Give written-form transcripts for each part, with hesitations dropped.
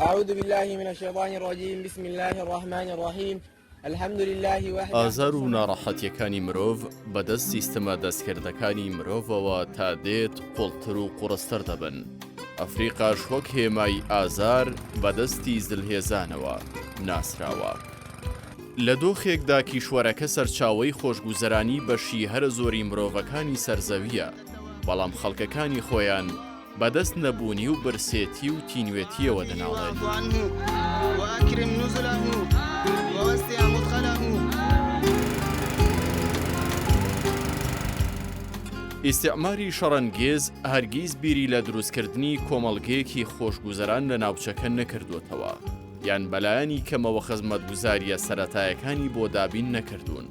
أعوذ بالله من الشيطان الرجيم بسم الله الرحمن الرحيم الحمد لله وحده ئازار و ناڕەحەتیەکانی مرۆڤ بەدەست سیستمە دەستکردەکانی مرۆڤەوە تا دێت قوڵتر و قوڕستر دەبن. ئەفریقاش وەک هێمای ئازار بەدەستی زلهێزانەوە ناسراوە. لە دۆخێکدا کیشوەرەکە سەرچاوەی خۆشگوزەرانی بەشی هەرە زۆری مرۆڤەکانی سەر زەوییە، بەڵام خەڵکەکانی خۆیان بەدەست نەبوونی و برسێتی و تینوێتییەوە دەناڵێنن. ئیستیعماری شەڕەنگێز هەرگیز بیری لە دروستکردنی کۆمەڵگەیەکی خۆشگوزەران لە ناوچەکە نەکردووەتەوە، یان بەلایەنی کەمەوە خزمەتگوزارییە سەرەتایەکانی بۆ دابین نەکردوون،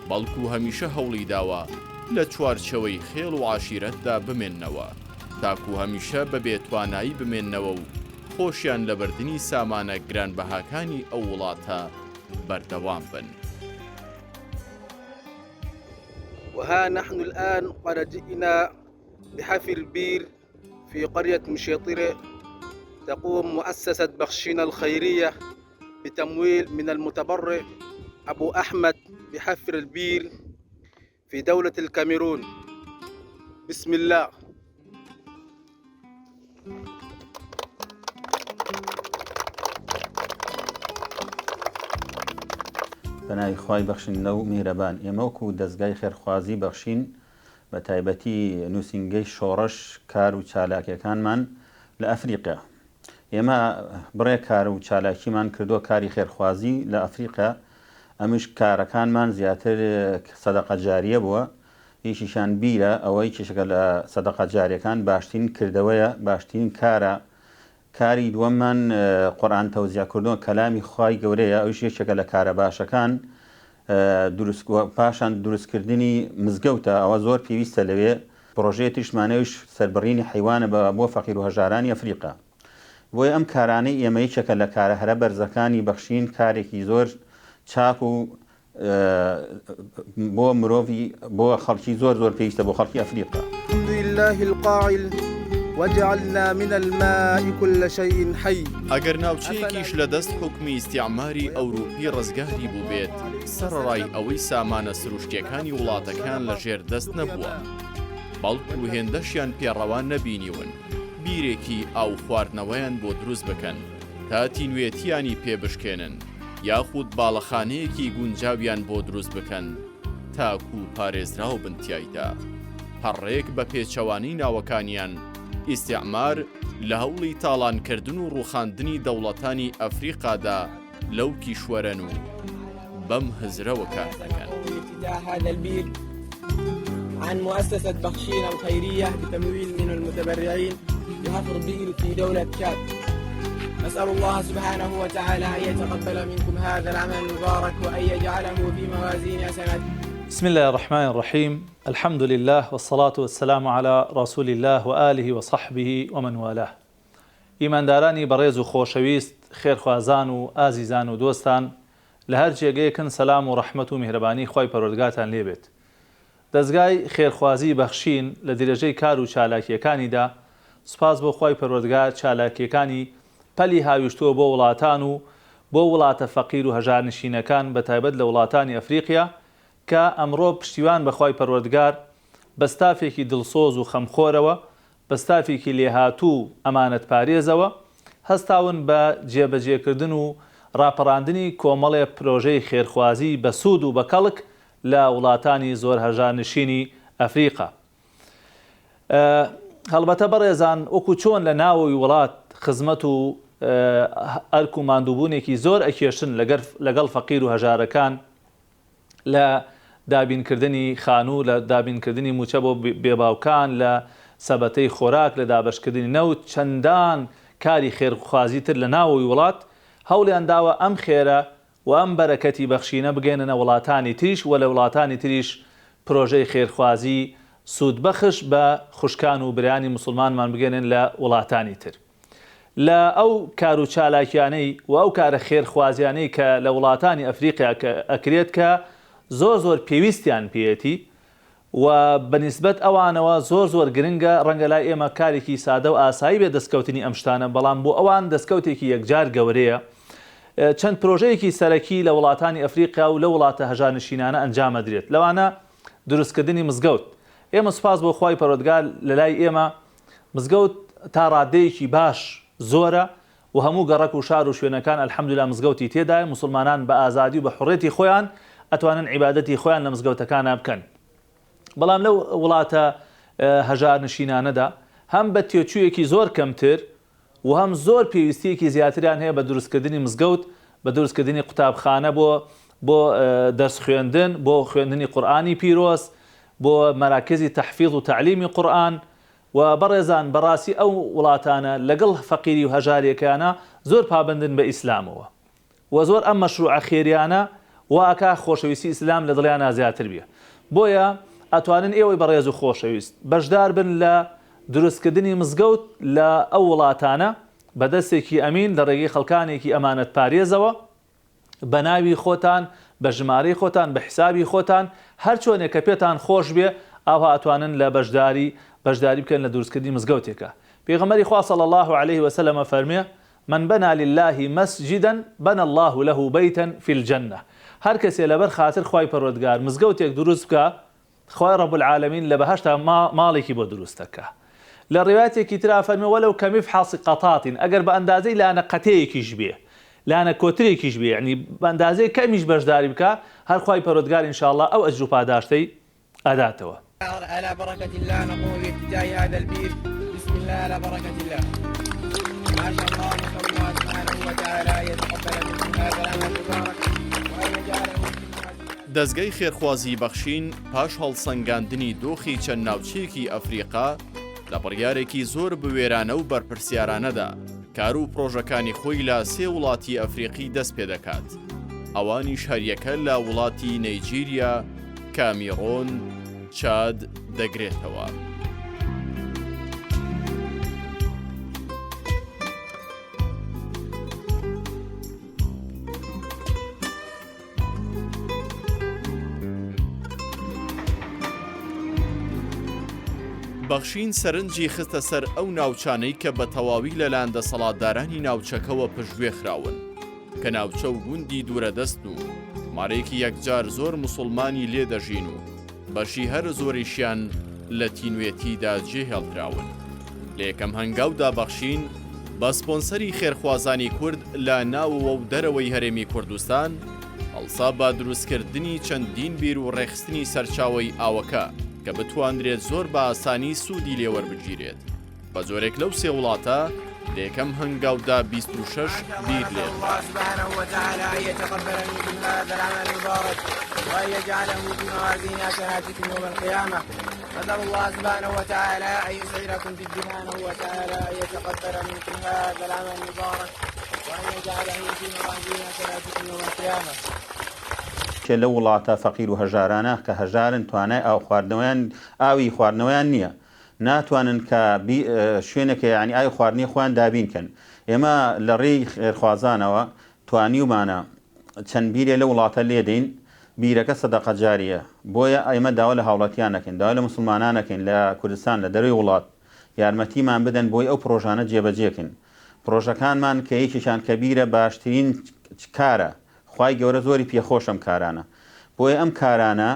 بەڵکو هەمیشە هەوڵیداوە لە چوارچێوەی خێڵ و عەشیرەتدا بمێننەوە، تاکو هەمیشە بە بێتوانایی بمێننەوە و خۆشیان لە بردنی سامانە گرانبەهاکانی ئەو وڵاتە بەردەوام بن. وها نحن الآن قد جئنا بحفر بير في قرية مشيطرة تقوم مؤسسة بخشين الخيرية بتمويل من المتبرع أبو أحمد بحفر البير في دولة الكاميرون بسم الله بەناوی خوای بەخشندە و میهرەبان ئێمە وەکو دەزگای خێرخوازی بەخشین بە تایبەتی نووسینگەی شۆڕش کار و چالاکیەکانمان لە ئەفریقیا ئێمە بڕێک کار و چالاکیمان کردووە کاری خێرخوازی لە ئەفریقیا ئەمیش کارەکانمان زیاتر سەدەقە جاریە بووە یەکیشیان بیرە ئەوەی کێشەکە لە سەدەقە جاریەکان باشترین کردەوەیە باشترین کارە کاری دووەممان قورئان تەوزیع کردنەوە کەلامی خوای گەورەیە ئەویش یەکێکە لە کارە باشەکان دروست پاشان دروستکردنی مزگەوتە ئەوە زۆر پێویستە لەوێ پڕۆژەیە تریشمان ئەویش سەربڕینی حەیوانە بە بۆ فەقیر و هەژارانی ئەفریقا بۆیە ئەم کارانەی ئێمە یەکێکە لە کارە هەرە بەرزەکانی بەخشین کارێکی زۆر چاک و بۆ مرۆڤی بۆ خەڵکی زۆر زۆر پێویستە بۆ خەڵکی ئەفریقا. الحمد لله القائل وجعلنا من الماء كل شيء حي. ئەگەر ناوچەیەکیش لە دەست حوکمی ئیستیعماری ئەوروپی ڕزگاری بووبێت، سەرەڕای ئەوەی سامانە سروشتییەکانی وڵاتەکەیان لە ژێر دەست نەبووە، بەڵکو هێندەشیان پێ ڕەوا نەبینیون بیرێکی ئاو خواردنەوەیان بۆ دروست بکەن تا تینوێتییانی پێ بشکێنن. یاخود باڵەخانەیەکی گونجاویان بۆ دروست بکەن تاکو پارێزراو بن تیایدا. هەر ڕێک بە پێچەوانەی ناوەکانیان، ئیستیعمار لە هەوڵی تاڵانکردن و ڕووخاندنی دەوڵەتانی ئەفریقادا لەو کیشوەرەن و بەم هزرەوە کار دەکەن. عن مؤسسة بخشين الخيرية بتمويل من المتبرعين بحفر بئر في دولة تشاد نسأل الله سبحانه وتعالى أن يتقبل منكم هذا العمل المبارك وأن يجعله في موازين حسناتكم. بسم اللە الرحمن الرحیم الحمد للە والصلاة والسلام علی رسول اللە وآله وصحبه ومن والاه ئیماندارانی بەڕێز و خۆشەویست خێرخوازان و ئازیزان و دۆستان لە هەر جێگەیەکن سەلام و ڕەحمەت و میهرەبانی خوای پەروەردگارتان لێ بێت دەزگای خێرخوازی بەخشین لە درێژەی کار و چالاکییەکانیدا سوپاس بۆ خوای پەروەردگار چالاکییەکانی پەلی هاویشتووە بۆ وڵاتان و بۆ وڵاتە فەقیر و هەژارنشینەکان بەتایبەت لە وڵاتانی ئەفریقیا کە ئەمڕۆ پشتیوان بە خوای پەروەردگار بە ستافێکی دڵسۆز و خەمخۆرەوە بە ستافێکی لێهاتوو و ئەمانەتپارێزەوە هەستاون بە جێبەجێکردن و ڕاپەڕاندنی کۆمەڵێ پرۆژەی خێرخوازی بەسوود و بەکەڵک لە وڵاتانی زۆر هەژارنشینی ئەفریقا. هەڵبەتە بەڕێزان وەکو چۆن لە ناوەوی وڵات خزمەت و ئەرک و ماندووبوونێکی زۆر ئەکێشن لەگەڵ فەقیر و هەژارەکان لە دابینکردنی خانوو، لە دابینکردنی مووچە بۆ بێباوکان، لە سەبەتەی خۆراک، لە دابەشکردنی نەوت، چەندان کاری خێرخوازی تر لە ناوەوی وڵات، هەوڵیان داوە ئەم خێرە و ئەم بەرەکەتی بەخشینە بگەیەننە وڵاتانی تریش و لە وڵاتانی تریش پرۆژەی خێرخوازی سوودبەخش بە خوشکان و برایانی موسڵمانمان بگەیەنن لە وڵاتانی تر. لە ئەو کار و چالاکیانەی و ئەو کارە خێرخوازیانەی کە لە وڵاتانی ئەفریقیا ئەکرێت کە زۆر زۆر پێویستیان پێیەتی. و بە نیسبەت ئەوانەوە زۆر زۆر گرنگە، ڕەنگە لای ئێمە کارێکی سادە و ئاسایی بێت دەستکەوتنی ئەم شتانە، بەڵام بۆ ئەوان دەستکەوتێکی یەکجار گەورەیە. چەند پرۆژەیەکی سەرەکی لە وڵاتانی ئەفریقیا و لەو وڵاتە هەژارنشینانە ئەنجام ئەدرێت، لەوانە دروستکردنی مزگەوت. ئێمە سوپاس بۆ خوای پەروەردگار لەلای ئێمە مزگەوت تا ڕادەیەکی باش زۆرە و هەموو گەڕەک و شار و شوێنەکان الحمدللە مزگەوتی تێدایە، موسڵمانان بە ئازادی و بە حوڕێتی خۆیان ئەتوانن عیبادەتی خۆیان لە مزگەوتەکانا بکەن. بەڵام لەو وڵاتە هەژارنشینانەدا هەم بە تێچوویەکی زۆر کەمتر و هەم زۆر پێویستییەکی زیاتریان هەیە بە دروستکردنی مزگەوت، بە دروستکردنی قوتابخانە بۆ بۆ دەرس خوێندن، بۆ خوێندنی قورئانی پیرۆز، بۆ مەراکزی تەحفیز و تەعلیمی قورئان، و بەڕێزان بەڕاستی ئەو وڵاتانە لەگەڵ فەقیری و هەژاریەکەیانا زۆر پابەندن بە ئیسلامەوە و زۆر ئەم مەشروعە خێریانە وا ئەکا خۆشەویستی ئیسلام لە دڵیانا زیاتر بێ بۆیە ئەتوانن ئێوەی بەڕێز و خۆشەویست بەشدار بن لە دروست کردنی مزگەوت لە ئەو وڵاتانە بە دەستێکی ئەمین لە ڕێگەی خەڵکانێکی ئەمانەت پارێزەوە بە ناوی خۆتان، بە ژمارەی خۆتان، بە حیسابی خۆتان، هەر چۆنێک کە پێتان خۆش بێ ئاوها ئەتوانن لە بەشداری بەشداری بکەن لە دروستکردنی مزگەوتێکا. پێغەمبەری خوا صلی اللە علیه وسلم ئەفەرموێ، من بنا للە مسجدا بنا اللە له بیتا فی الجنە، هەر کەسێ لەبەر خاتر خوای پەروەردگار مزگەوتێک دروست بکا، خوای رب العالمین لە بەهەشتا ماڵێکی بۆ دروست دەکا. لە ڕیوایەتێکی ترا فەرمی ولو کمفحص قطاة ئەگەر بە ئەندازەی لانە قەتێیەکیش بێ لانە کۆترێکیش بێ یەعنی بە ئەندازەی کەمیش بەشداری بکا هەر خوای پەروەردگار ان شاء اللە ئەو ئەجر و پاداشتەی ئەداتەوە. على بركة الله نقوم بافتتاح هذا البير بسم الله على بركة الله ما شاء الله نسأل الله سبحانه وتعالى أن يتقبل منكم هذا العمل المبارك وأن يجعله في موازين دەزگای خێرخوازیی بەخشین پاش هەڵسەنگاندنی دۆخی چەند ناوچەیەکی ئەفریقا لە بڕیارێکی زۆر بوێرانە و بەرپرسیارانەدا کار و پڕۆژەکانی خۆی لە سێ وڵاتی ئەفریقی دەست پێدەکات ئەوانیش هەریەکە لە وڵاتی نەیجیریا، کامیڕۆن، چاد دەگرێتەوە. بەخشین سەرنجی خستە سەر ئەو ناوچانەی کە بە تەواوی لەلایەن دەسەڵاتدارانی ناوچەکەوە پشتگوێ خراون، کە ناوچە و گوندی دوورەدەستن و ژمارەیەکی یەکجار زۆر موسوڵمانی لێ دەژین و بەشی هەرە زۆریشیان لە تینوێتیدا جێهێڵدراون. لە یەکەم هەنگاودا بەخشین بە سپۆنسەری خێرخوازانی کورد لە ناوەوە و دەرەوەی هەرێمی کوردستان، هەڵسا بە دروستکردنی چەندین بیر و ڕێکخستنی سەرچاوەی ئاوەکە کە بتواندرێت زۆر بە ئاسانی سوودی لێوەربگیرێت. بە جۆرێک لەو سێ وڵاتە لە یەکەم هەنگاودا 26 بیر لێدرا. کێ لەو وڵاتە فەقیر و هەژارانە کە هەژارن توانای ئاو خواردنەوەیان ئاوی خواردنەوەیان نییە ناتوانن کە بی شوێنێک یانی ئاوی خواردنی خۆیان دابین کەن ئێمە لە ڕێی خێرخوازانەوە توانیومانە چەند بیرێ لە وڵاتە لێدەین بیرەکە سەدەقە جاریە بۆیە ئێمە داوا لە هاوڵاتیان ئەکەین داوا لە موسڵمانان ئەکەین لە کوردستان لە دەرەوەی وڵات یارمەتیمان بدەن بۆی ئەو پڕۆژانە جێبەجێکەین پڕۆژەکانمان کە یەکێکیان کە بیرە باشترین کارە خوای گەورە زۆری پێخۆشە ئەم کارانە بۆیە ئەم کارانە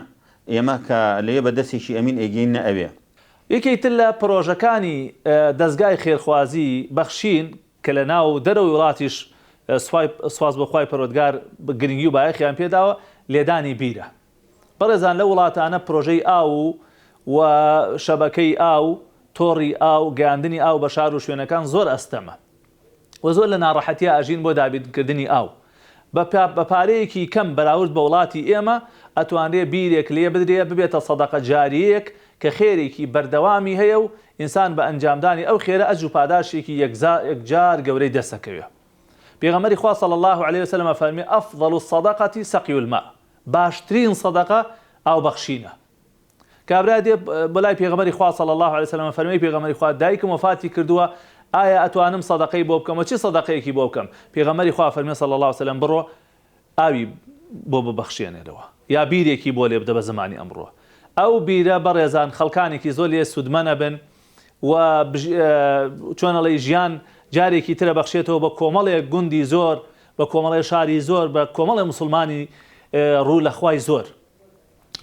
ئێمە کە لەوێ بە دەستێکی ئەمین ئەیگەیننە ئەوێ. یەکێکی تر لە پڕۆژەکانی دەزگای خێرخوازی بەخشین کە لە ناو و دەرەوەی وڵاتیش سوپای سوپاس بۆ خوای پەروەردگار گرنگی و بایەخیان پێداوە لێدانی بیرە. بەڕێزان لەو وڵاتانە پرۆژەی ئاو و و شەبەکەی ئاو، تۆڕی ئاو، گەیاندنی ئاو بە شار و شوێنەکان زۆر ئەستەمە و زۆر لە ناڕەحەتیا ئەژین بۆ دابینکردنی ئاو. بە بە پارەیەکی کەم بەراورد بە وڵاتی ئێمە ئەتوانرێ بیرێک لێ بدرێ ببێتە سەدەقە جاریەیەک کە خێرێکی بەردەوامی هەیە و ئینسان بە ئەنجامدانی ئەو خێرە ئەجر و پاداشتێکی یەکجار گەورەی دەست ئەکەوێ. پێغەمبەری خوا صلی اللە علیە وسلم ئەفەرموێ، افضل الصدقە سقی الماء، باشترین سەدەقە ئاو بەخشینە. کابرا دێ بۆ لای پێغەمبەری خوا صلی اللە علیە وسلم ئەفەرموێ، ئەی پێغەمبەری خوا دایکم وەفاتی کردووە ئایا ئەتوانم سەدەقەی بۆ بکەم و چ سەدەقەیەکی بۆ بکەم؟ پێغەمبەری خوا ئەفەرموێ صلی اللە علیە وسلم بڕۆ ئاوی بۆ ببەخشێنەرەوە یا بیرێکی بۆ لێ بدە بە زمانی ئەمڕۆ. ئەو بیرە بەڕێزان خەڵکانێکی زۆر لێ سوودمەند ئەبن و چۆن ئەڵێی ژیان جارێکی ترە بەخشێتەوە بە کۆمەڵێک گوندی زۆر بە کۆمەڵێ شاری زۆر بە کۆمەڵێ موسڵمانی ڕوو لە خوای زۆر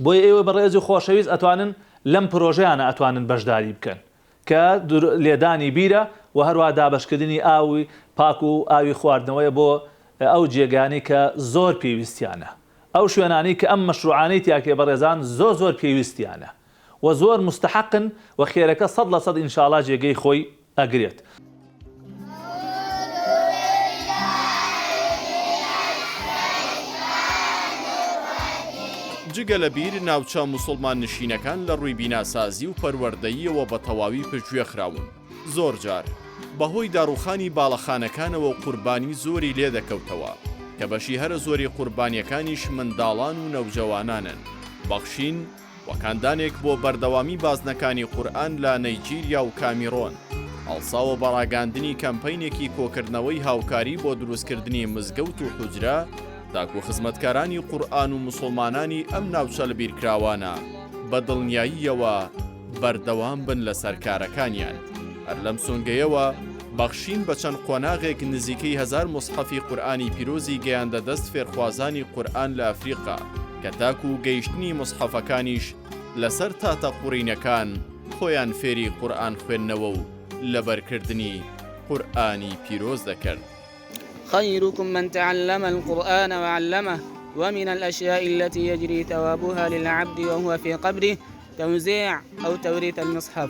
بۆیە ئێوە بەڕێز و خۆشەویست ئەتوانن لەم پرۆژەیانە ئەتوانن بەشداری بکەن کە لێدانی بیرە و هەروە دابەشکردنی ئاوی پاک و ئاوی خواردنەوەیە بۆ ئەو جێگانی کە زۆر پێویستیانە ئەو شوێنانەی کە ئەم مەشروعانەی تیاکرێ بەڕێزان زۆر زۆر پێویستیانە و زۆر موستەحەقن و خێرەکە 100% ان شاء اللە جێگەی خۆی ئەگرێت. جگە لە بیر، ناوچە موسڵمان نشینەکان لە ڕووی بیناسازی و پەروەردەییەوە بە تەواوی پشتگوێ خراون. زۆرجار بەهۆی داڕوخانی باڵەخانەکانەوە قوربانی زۆری لێدەکەوتەوە، کە بەشی هەرە زۆری قوربانیەکانیش منداڵان و نەوجەوانانن. بەخشین وەکاندانێک بۆ بەردەوامی بازنەکانی قورئان لە نەیجیریا و کامیرۆن، هەڵساوە بە ڕاگەاندنی کەمپەینێکی کۆکردنەوەی هاوکاری بۆ دروستکردنی مزگەوت و حوجرە تاکو خزمەتکارانی قورئان و موسڵمانانی ئەم ناوچە لەبیرکراوانە بە دڵنیاییەوە بەردەوام بن لەسەر کارەکانیان. هەر لەم سۆنگەیەوە بەخشین بە چەند قۆناغێک نزیکەی هەزار موسحەفی قورئانی پیرۆزی گەیاندە دەست فێرخوازانی قورئان لە ئەفریقا کە تاکو گەیشتنی موسحەفەکانیش لەسەر تاتە قوڕینەکان خۆیان فێری قورئان خوێندنەوە و لەبەرکردنی قورئانی پیرۆز دەکرد. خيركم من تعلم القرآن وعلمه ومن الأشياء التي يجري ثوابها للعبد وهو في قبره توزيع أو توريث المصحف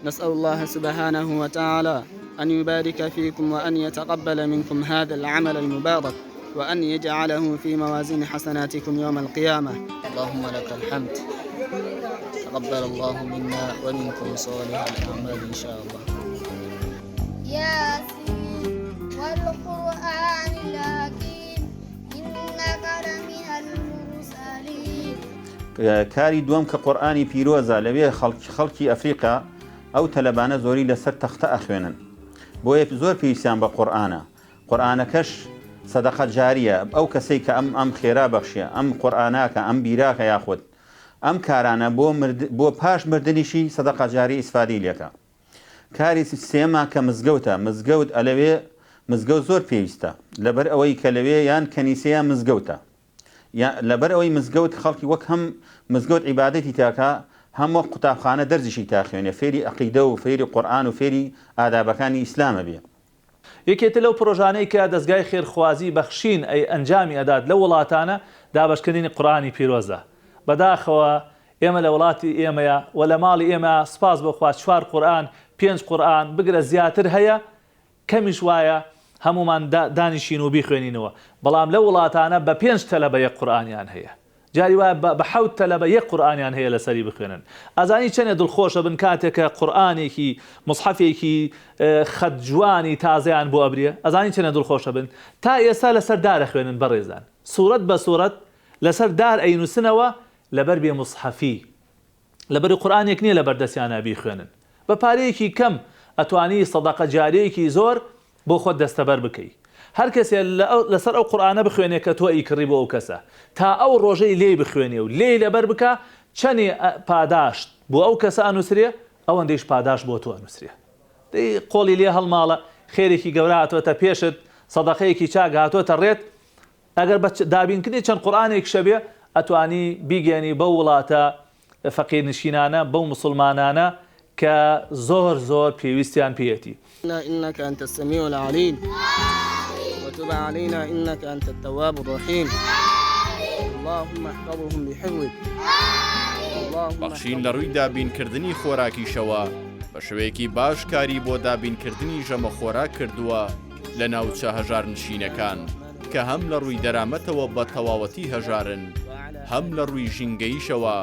نسأل الله سبحانه وتعالى أن يبارك فيكم وأن يتقبل منكم هذا العمل المبارك وأن يجعله في موازين حسناتكم يوم القيامة اللهم لك الحمد تقبل الله منا ومنكم صالح الأعمال إن شاء الله ياسين والقرآن الحكيم إنك لمن المرسلين کاری دووەم کە قورئانی پیرۆزە لەوێ خەڵکی خەڵکی ئەفریقا ئەو تەلەبانە زۆری لەسەر تەختە ئەخوێنن بۆیە زۆر پێویستیان بە قورئانە قورئانەکەش سەدەقە جاریە ئەو کەسەی کە ئەم ئەم خێرا بەخشیە ئەم قورئاناکە ئەم بیراکە یاخود ئەم کارانە بۆ مرد بۆ پاش مردنیشی سەدەقە جاری ئیسفادەی لێکە کاری سێما کە مزگەوتە مزگەوت ئەلەوێ مزگەوت زۆر پێویستە لەبەر ئەوەی کە لەوێ یان کەنیسەیە مزگەوتە یا لەبەر ئەوەی مزگەوت خەڵکی وەک هەم مزگەوت عیبادەتی تاکا هەم وەک قوتابخانە دەرزیشی تا خوێنێ فێری عەقیدە و فێری قورئان و فێری ئادابەکانی ئیسلام ئەبێ. یەکێ تر لەو پرۆژانەی کە دەزگای خێرخوازی بەخشین ئەی ئەنجامی ئەدات لەو وڵاتانە دابەشکردنی قورئانی پیرۆزە بەداخەوە ئێمە لە وڵاتی ئێمەیا و لە ماڵی ئێمە سوپاس بۆ خوا چوار قورئان پێنج قورئان بگرە زیاتر هەیە کەمیش وایە هەموومان دانیشین و بیخوێنینەوە، بەڵام لەو وڵاتانە بە پێنج تەلەبە یەک قورئانیان هەیە، جاری وایە بە حەوت تەلەبە یەک قورئانیان هەیە لەسەری بخوێنن، ئەزانی چەنێ دڵخۆشە بن کاتێ کە قورئانێکی موسحەفێکی خەت جوانی تازەیان بۆ ئەبرێ، ئەزانی چەنێ دڵخۆشە بن، تا ئێستا لەسەر دار ئەخوێنن بەڕێزان، سورەت بە سورەت لەسەر دار ئەینوسنەوە لەبەر بێ موسحەفی. لەبەری قورئانێک نیە لەبەر دەستیانا بیخوێنن بە پارەیەکی کەم ئەتوانی سەدەقە جاریەیەکی زۆر بۆ خۆت دەستەبەر بکەی هەر کەسێ لەسەر ئەو قورئانە بخوێنێ کە تۆ ئەیکڕی بۆ ئەو کەسە تا ئەو ڕۆژەی لێی بخوێنێ و لێی لەبەر بکا چەنێ پاداشت بۆ ئەو کەسە ئەنوسرێ ئەوەندەیش پاداشت بۆ تۆ ئەنوسرێ دەی قۆڵی لێ هەڵماڵە خێرێکی گەورە هاتۆتە پێشت سەدەقەیەکی چاک هاتۆتە ڕێت ئەگەر بە دابینکردنی چەند قورئانێکیشە بێ ئەتوانی بیگەیەنی بەو وڵاتە فەقیرنشینانە بەو موسڵمانانە کە زۆر زۆر پێویستیان پێیەتی. انک انت السمیع العلیم وتب علینا انک انت التواب الرحیم اللهم احفظهم بحفظک اللهم بەخشین لە ڕووی دابینکردنی خۆراکیشەوە بە شێوەیەکی باش کاری بۆ دابینکردنی ژەمە خۆراک کردووە لە ناوچە هەژارنشینەکان. کە هەم لە ڕووی دەرامەتەوە بە تەواوەتی هەژارن، هەم لە ڕووی ژینگەییشەوە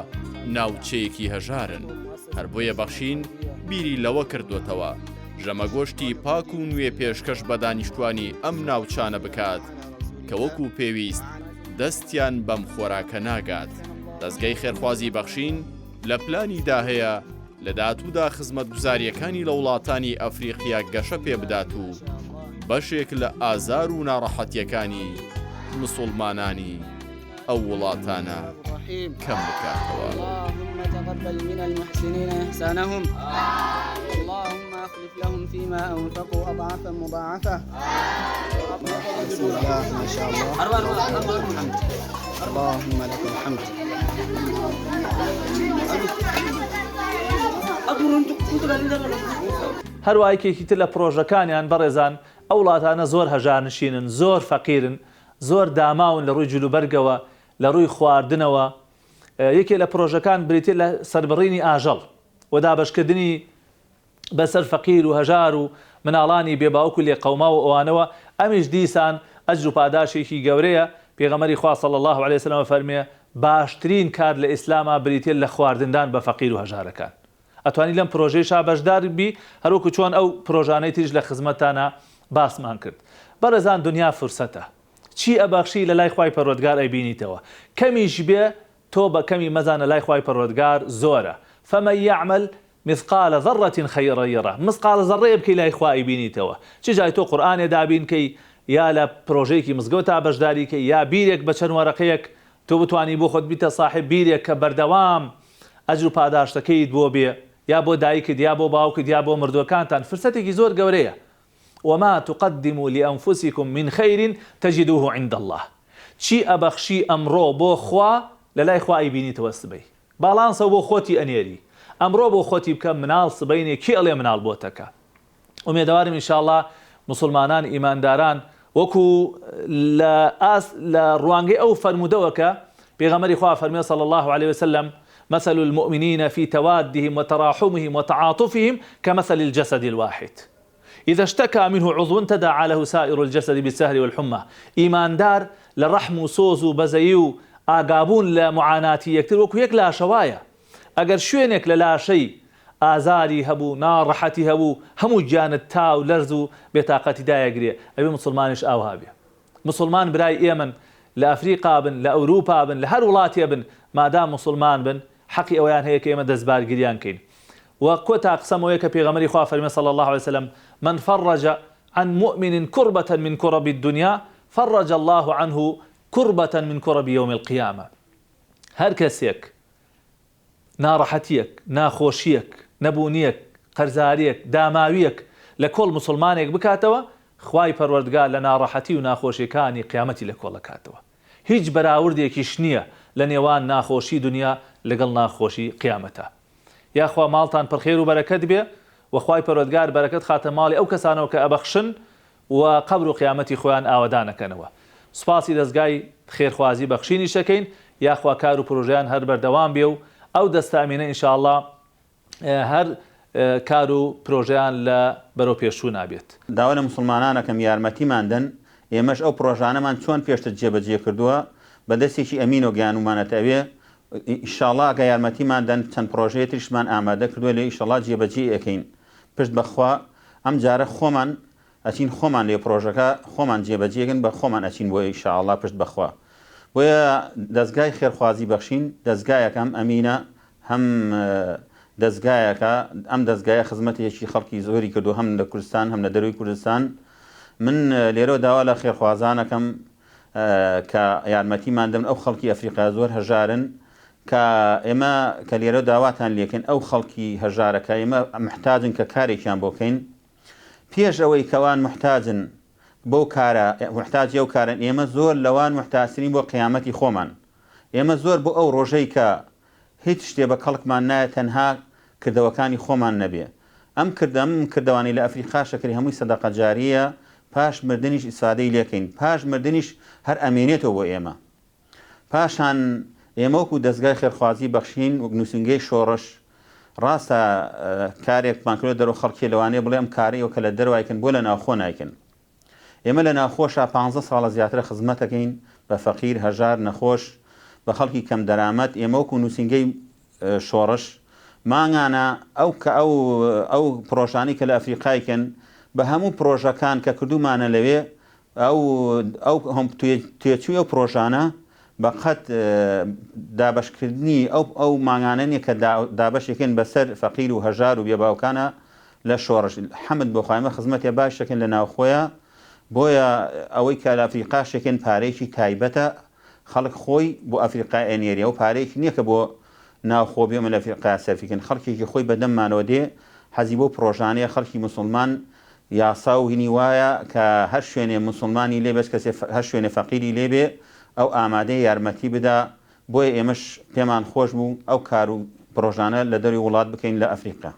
ناوچەیەکی هەژارن، هەر بۆیە بەخشین بیری لەوە کردۆتەوە ژەمە گۆشتی پاک و نوێ پێشکەش بە دانیشتوانی ئەم ناوچانە بکات کە وەکو پێویست دەستیان بەم خۆراکە ناگات. دەزگای خێرخوازی بەخشین لە پلانیدا هەیە لە داهاتوودا خزمەتگوزارییەکانی لە وڵاتانی ئەفریقیا گەشە پێ بدات و بەشێک لە ئازار و ناڕەحەتییەکانی مسوڵمانانی ئەو وڵاتانە. کەم بکاتەوە. اللهم تقبل من المحسنين إحسانهم اللهم أخلف لهم فيما أنفقوا أضعافا مضاعفة بسم الله ما شاء الله الحمد اللهم لك الحمد. هەروا یەکێکی تر لە پرۆژەکانیان بەڕێزان ئەو وڵاتانە زۆر هەژارنشینن زۆر فەقیرن زۆر داماون لە ڕووی جلوبەرگەوە لە ڕووی خواردنەوە یەکێ لە پرۆژەکان بریتیە لە سەربڕینی ئاژەڵ و دابەشکردنی بەسەر فەقیر و هەژار و مناڵانی بێ باوک و لێقەوماو و ئەوانەوە، ئەمیش دیسان ئەجر و پاداشێکی گەورەیە، پێغەمبەری خوا صلی اللە علیە وسلم ئەفەرموێ، باشترین کار لە ئیسلاما بریتیە لە خواردندان بە فەقیر و هەژارەکان. ئەتوانی لەم پرۆژەیشا بەشدار بی هەروەکو چۆن ئەو پرۆژانەی تریش لە خزمەتتانا باسمان کرد. بەڕێزان دونیا فرسەتە. چی ئەبەخشی لەلای خوای پەروەردگار ئەیبینیتەوە. کەمیش بێ تۆ بە کەمی مەزانە لای خوای پەروەردگار زۆرە. فمن یعمل مثقال ذرة خیرا یرە، مسقاڵە زەڕەیە بکەی لای خوا ئەیبینیتەوە، چ جای تۆ قورئانێ دابین کەی یا لە پرۆژەیەکی مزگەوتا بەشداری کەی یا بیرێک بە چەند وەرەقەیەک تۆ بتوانی بۆ خۆت بیتە ساحێب بیرێک کە بەردەوام ئەجر و پاداشتەکەیت بۆ بێ یا بۆ دایکت یا بۆ باوکت یا بۆ مردووەکانتان فرسەتێکی زۆر گەورەیە وما تقدموا لانفسکم من خیر تجدوه عند اللە چی ئەبەخشی ئەمڕۆ بۆ خوا لەلای خوا ئەیبینیتەوە سبەی باڵانسە و بۆ خۆتی ئەنێری ئەمڕۆ بۆ خۆتی بکە مناڵ سبەینێ کێ ئەڵێ مناڵ بۆتەکە ئومێدەوارم ان شاءاللە موسڵمانان ئیمانداران وەکو لە ئاست لە ڕوانگەی ئەو فەرموودەوە کە پێغەمبەری خوا فەرموێ صلی اللە علیه وسلم مثل المؤمنین فی توادهم وتراحمهم وتعاطفهم كمثل الجسد الواحد اذا اشتکا منه عضو تداعی له سائر الجسد بالسهر والحمى، ئیماندار لە ڕەحم و سۆز و بەزەیی و ئاگابوون لە معاناتی یەکتر وەکو یەک لاشە وایە، ئەگەر شوێنێک لە لاشەی ئازاری هەبوو، ناڕەحەتی هەبوو، هەموو گیانت تا و لەرز و بێتاقەتی دایەگرێ، ئەبێ موسڵمانیش ئاوها بێ. موسڵمان برای ئێمەن، لە ئەفریقا بن، لە ئەوروپا بن، لە هەر وڵاتێ بن، مادام موسڵمان بن، حەقی ئەوەیان هەیە کە ئێمە دەستبارگریان کەین. وە کۆتا قسەم ئەوەیە کە پێغەمبەری خوا فەرمی صلی اللە علیە وسلم من فرج عن مؤمن کربة من کرب الدنیا فرج اللە عنه کربة من کرب یوم القیامە هەر کەسێک ناڕەحەتیەک ناخۆشیەک نەبوونیەک قەرزاریەک داماویەک لە کۆڵ موسڵمانێک بکاتەوە خوای پەروەردگار لە ناڕەحەتی و ناخۆشیەکانی قیامەتی لە کۆڵ ئەکاتەوە هیچ بەراوردێکیش نیە لە نێوان ناخۆشی دونیا لەگەڵ ناخۆشی قیامەتا. یاخوا ماڵتان پڕ خێر و بەرەکەت بێ و خوای پەروەردگار بەرەکەت خاتە ماڵی ئەو کەسانەوە کە ئەبەخشن و قەبر و قیامەتی خۆیان ئاوەدان ئەکەنەوە. سوپاسی دەزگای خێرخوازی بەخشینیش ئەکەین یاخوا کار و پرۆژەیان هەر بەردەوام بێ و ئەو دەستە ئەمینە ان شاء اللە هەر کار و پرۆژەیان لە بەرەو پێشچوونا بێت. داوا لە موسڵمانان ئەکەم یارمەتیمان دەن، ئێمەش ئەو پڕۆژانەمان چۆن پێشتر جێبەجێ کردووە بە دەستێکی ئەمینەوە گەیانومانەتە ئەوێ، ئیشاڵا ئەگەر یارمەتیمان دەن چەند پڕۆژەیە تریشمان ئامادە کردووە لێ ئیشەڵا جێبەجێی ئەکەین پشت بە خوا ئەم جارە خۆمان ئەچین خۆمان لێ پڕۆژەکە خۆمان جێبەجێکن بە خۆمان ئەچین بۆ ئیشاڵا پشت بە خوا بۆیە دەزگای خێرخوازی بەخشین دەزگایەکە هەم ئەمینە هەم دەزگایەکە ئەم دەزگایە خزمەتێکی خەڵکی زۆری کردو هەم لە کوردستان هەم لە دەروی کوردستان من لێرەوە داوا لە خێرخوازانەکەم کە یارمەتیمان دەن ئەو خەڵکی ئەفریقا زۆر هەژارن کە ئێمە کە لێرە داواتان لێکەین ئەو خەڵکی هەژارە کە ئێمە محتاجن کە کارێکیان بۆ کەین پێش ئەوەی کەوان محتاجن بەو کارە محتاجی ئەو کارن ئێمە زۆر لەوان محتاجترین بۆ قیامەتی خۆمان ئێمە زۆر بۆ ئەو ڕۆژەی کە هیچ شتێ بە کەڵکمان نایە تەنها کردەوەکانی خۆمان نەبێ ئەم کردە ئەم کردەوانەی لە ئەفریقا شەکری هەمووی سەدەقە جاریە پاش مردنیش ئیسفادەی لێکەین پاش مردنیش هەر ئەمێنێتەوە بۆ ئێمە پاشان ئێمە وەکو دەزگای خێرخوازی بەخشین وەک نوسینگەی شۆڕش ڕاستە کارێکمان کردوە دەرەوە خەڵکێ لەوانەیە بڵێ ئەم کارەی کە لە دەرەوە ئەیکەن بۆ لە ناوخۆ نایکەن ئێمە لە ناوخۆشا پانزە ساڵە زیاترە خزمەتەکەین بە فەقیر، هەژار، نەخۆش، بە خەڵکی کەم دەرامەت، ئێمە وەکو نوسینگەی شۆڕش مانگانە ئەو کە ئەو ئەو پڕۆژانەی کە لە ئەفریقایکەن بە هەموو پڕۆژەکان کە کردومانە لەوێ ئەو ئەو هەم تێچووی ئەو پڕۆژانە بە قەد دابەشکردنی ئەو ئەو مانگانە نیە کە دابەشێکن بەسەر فەقیر و هەژار و بێباوکانە لە شۆڕش حەمد بۆ خوا ئێمە خزمەتێ باش دەکەین لە ناوخۆیا بۆیە ئەوەی کە لە ئەفریقاش دەکەین پارەیەکی تایبەتە. خەڵک خۆی بۆ ئەفریقا ئەنێرێ ئەو پارەیەکی نییە کە بۆ ناوخۆ بێ ئێمە لە ئەفریقا سەرفی کەین خەڵکێکی خۆی بەدەممانەوە دێ حەزی بەو پڕۆژانەیە خەڵکی موسڵمان یاسا و هینی وایە کە هەر شوێنێ موسڵمانی لێ بێت کەسێ هەر شوێنێ فەقیری لێ بێ ئەو ئامادەیە یارمەتی بدا بۆیە ئێمەش پێمان خۆش بوو ئەو کار و پڕۆژانە لە دەروی وڵات بکەین لە ئەفریقا.